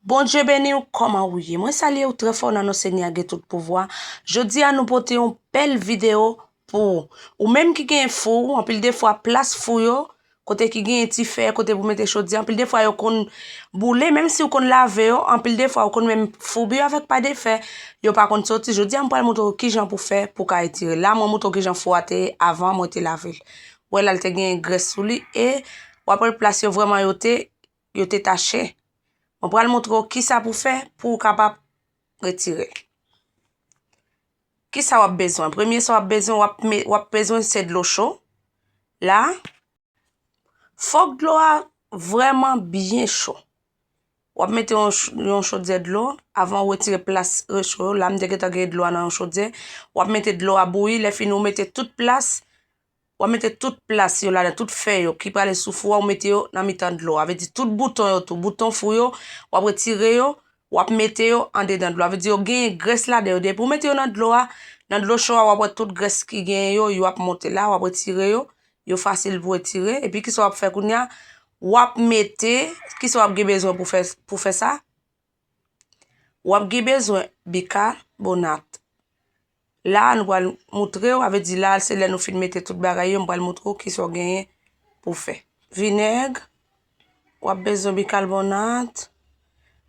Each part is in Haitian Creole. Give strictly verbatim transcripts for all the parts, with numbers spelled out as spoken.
Bondye beni w, kòman ou ye? Mwen salye w trè fò nan non Senyè a gen tout pouvwa. Jodi a, nou pote yon bèl videyo pou ou. Ou menm ki gen fou, anpil de fwa plas fou yo, kote ki gen ti fè, kote pou mete chodyè, anpil de fwa yo konn boule, menm si w konn lave yo, anpil de fwa yo konn menm foubi yo avèk pay de fè, yo pa konn soti. Jodi a, m pral montre w kijan pou fè pou ka etire. La, mwen montre w kijan fou a te ye avan mwen te lave l. Wè la, l te gen grès sou li, e w ap wè plas yo vrèman yo te, yo te tache. Mwen pral montre w kisa pou fè pou w kapab retire l. Kisa w ap bezwen? Premye sa w ap bezwen, w ap me-, w ap bezwen se dlo cho. La, fòk dlo a vrèman byen cho. W ap mete yon ch-, yon chodyè dlo avan w retire plas recho yo. La, m te gentan gen dlo a nan yon chodyè. W ap mete dlo a bouyi. Lè fini, w mete tout plas, w ap mete tout plas yo ladan, tout fè yo ki prale sou fou a, w mete yo nan mitan dlo a. Vle di tout bouton yo tou, bouton fou yo, w ap retire yo, w ap mete yo andedan dlo a. Vle di yo genyen grès ladan yo. Depi w mete yo nan dlo a, nan dlo cho a, w ap wè tout grès ki genyen yo, yo ap monte la, w ap retire yo. Yo fasil pou retire. Epi kisa w ap fè kounye a? W ap mete, kisa w ap gen bezwen pou fè, pou fè sa? W ap gen bezwen bikabonat. La, nou pral moutre w, avè di la, se lè nou fin mete tout bagay yo, m pral moutre w kisa w genyen pou fè. Vinèg, w ap bezwen bikabonat,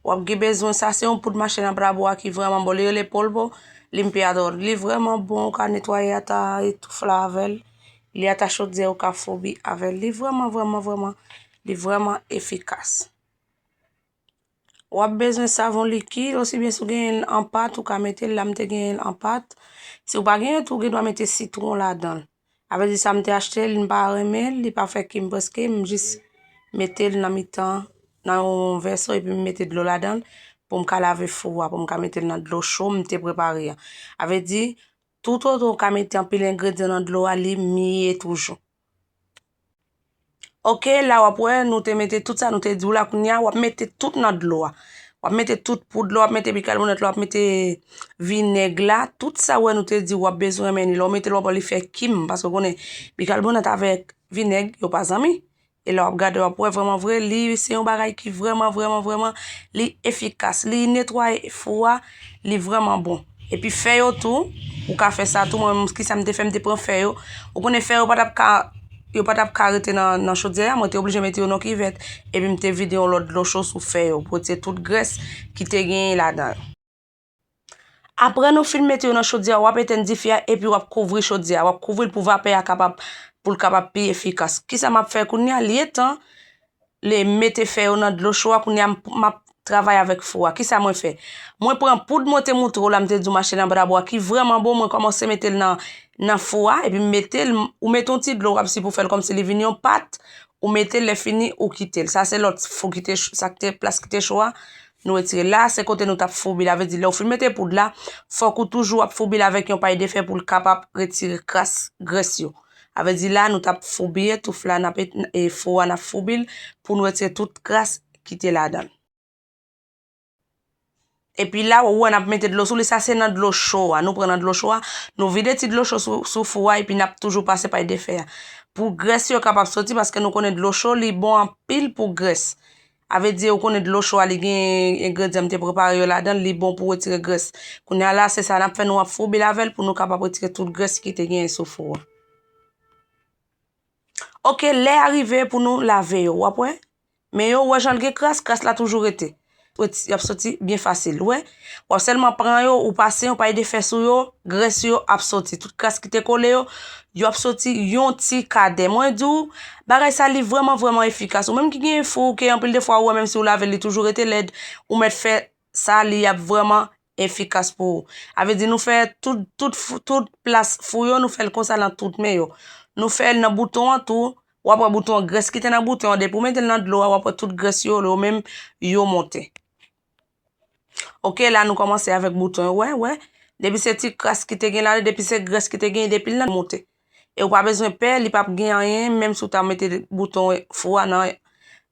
w ap gen bezwen, sa se yon poud mache nan brabwa ki vrèman bon, li rele polvo limpiador. Li vrèman bon, ou ka netwaye ata etouf la avè l. Li ata chodyè, ou ka foubi avè l. Li vrèman, vrèman, vrèman, li vrèman efikas. W ap bezwen savon likid, osibyen si w genyen l an pat, ou ka mete l. La, m te genyen l an pat. Si w pa genyen tou, ou gen dwa mete sitwon ladan l. Avè di sa, m te achte l, m pa renmen l, li pa fè ki m prèske, m jis mete l nan mitan, nan yon vèso, epi m mete dlo ladan l pou m ka lave fou a, pou m ka mete l nan dlo cho m te prepare a. Avè di, toutotan w ka mete anpil engredyan nan dlo a, li miye toujou. Oke, la w ap wè, nou te mete tout sa, nou te di w la, kounye a, w ap mete tout nan dlo a. W ap mete tout poud la, w ap mete bikabonat la, w ap mete vinèg la, tout sa w wè nou te di w ap bezwen, men lè w mete l, w ap wè li fè kim, paske w konnen bikabonat avèk vinèg, yo pa zanmi. E lè w ap gade, w ap wè vrèman vre, li se yon bagay ki vrèman, vrèman, vrèman, li efikas, li netwaye fou a, li vrèman bon. Epi fè yo tou, ou ka fè sa tou. Mwen menm, kisa m te fè, m te pran fè yo. Ou konnen fè yo pa t ap ka, yo pa t ap ka rete nan, nan chodyè a, mwen te oblije mete yo nan kivèt. Epi m te vide yon lòt dlo cho sou fè yo, pou retire tout grès ki te genyen ladan yo. Apre nou fin mete yo nan chodyè a, w ap etenn dife a, epi w ap kouvri chodyè a. W ap kouvri l pou vapè a kapab, pou l kapab pi efikas. Kisa m ap fè kounye a? Li etan, li mete fè yo nan dlo cho a, kounye a m, m ap travay avèk fou a. Kisa mwen fè? Mwen pran poud mwen te moutre w la, m te di w mache nan brabwa ki vrèman bon, mwen kòmanse mete l nan, nan fou a, epi m mete l, ou mete yon ti dlo, w ap si pou fè l kòmsi li vin yon pat, ou mete l, lè fini, ou kite l. Sa se lòt fou ki te ch-, sa ki te, plas ki te cho a, nou retire. La, se kote nou t ap foubi l. Avè di, lè w fin mete poud la, fòk ou toujou ap foubi l avèk yon pay de fè pou l kapab retire kras grès yo. Avè di la, nou t ap foubi etouf la, n ap et-, e fou a, n ap foubi l pou nou retire tout kras ki te ladan l. Epi la, ou wè n ap mete dlo sou li, sa se nan dlo cho a. Nou pran nan dlo cho a, nou vide ti dlo cho sou, sou fou a, epi n ap toujou pase pay de fè a. Pou grès yo kapab soti, paske nou konnen dlo cho, li bon anpil pou grès. Avè di, ou konnen dlo cho a, li gen engredyan m te prepare yo ladan l, li bon pou retire grès. Kounye a la, se sa n ap fè, nou ap foubi l avè l pou nou kapab retire tout grès ki te genyen sou fou a. Oke, lè a rive pou nou lave yo, w ap wè. Men yo, w wè jan l gen kras, kras la toujou rete. Reti-, y ap soti byen fasil, w wè. W ap sèlman pran yo, ou pase yon pay de fè sou yo, grès yo ap soti. Tout kras ki te kole yo, yo ap soti yon ti kadè. Mwen di w, bagay sa li vrèman, vrèman efikas. Ou menm ki gen fou, ke anpil de fwa ou wè menm si w lave l, li toujou rete lèd, ou mèt fè sa, li ap vrèman efikas pou ou. Avè di nou fè tout, tout, fou-, tout plas fou yo, nou fè l konsa nan tout men yo. Nou fè l nan bouton an tou, w ap wè bouton an, grès ki te nan bouton an, depi w mete l nan dlo a, w ap wè tout grès yo, yo menm, yo monte. Oke, la nou kòmanse avèk bouton yo, wè, wè. Depi se ti kras ki te gen la, depi se grès ki te gen, depi l nan monte. E ou pa bezwen pè, li p ap gen anyen, menm si w ta mete bouton fou a nan,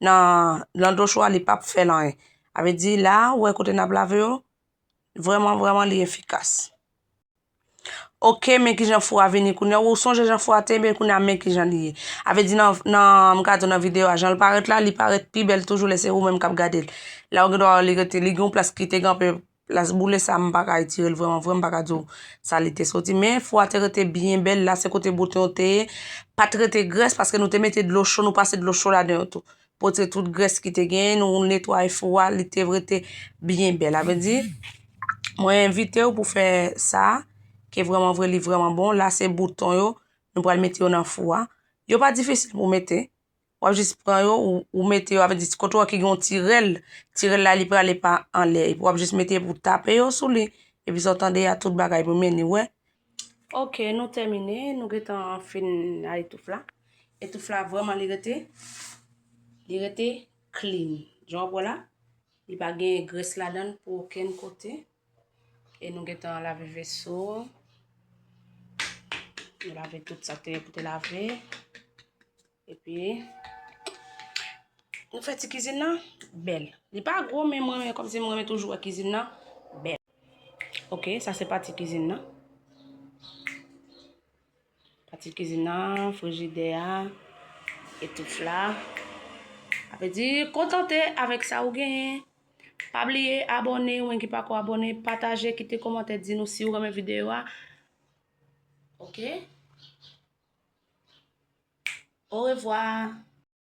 nan, nan dlo cho a, li p ap fè l anyen. Avè di la, ou wè kote n ap lave yo, vrèman, vrèman, li efikas. Ok, men kijan fou a vini kounye a. Ou sonje jan fou a te ye, men kounye a men kijan li ye. A vle di nan, nan, m ka di w nan videyo a, jan l parèt la, li parèt pi bèl toujou lè se ou menm k ap gade l. La ou gen dwa wè li rete, li gen yon plas ki te gen anpe plas boule sa, m pa ka retire l vrèman vre, m pa ka di w sa li te soti. Men fou a te rete byen bèl, la se kote bouton yo te ye. Pa t rete grès paske nou te mete dlo cho, nou pase dlo cho ladan yo tou. Pou retire tout grès ki te genyen, nou netwaye fou a, li te rete byen bèl. A vle di, mwen envite w pou fè sa, ke vrèman vre, li vrèman bon. La se bouton yo, nou pral mete yo nan fou a. Yo pa difisil pou mete. W ap jis pran yo, ou, ou mete yo, a vle di, kote w wè ki gen yon ti rèl, ti rèl la, li prale pa anlè. Epi w ap jis mete pou tape yo sou li. Epi sa w tande a, tout bagay pou mennen, wè. Ok, nou tèmine, nou gentan fin a etouf la. Etouf la vrèman li rete, li rete clean. Jan w ap wè la, li pa gen grès ladan l pou okenn kote. E nou gentan lave veso. Nou lave tout sa k te gen pou te lave. Epi, nou fè ti kizin nan bèl. Li pa gwo, men mwen, men kòmsi mwen renmen toujou wè kizin nan bèl. Ok, sa se pati kizin nan. Pati kizin nan, frijidè a, etouf la. A vle di, kontante avèk sa ou genyen. Pa bliye abòne, ou menm ki pako abòne, pataje, kite kòmantè, di nou si ou renmen videyo a. Ok? Orevwa.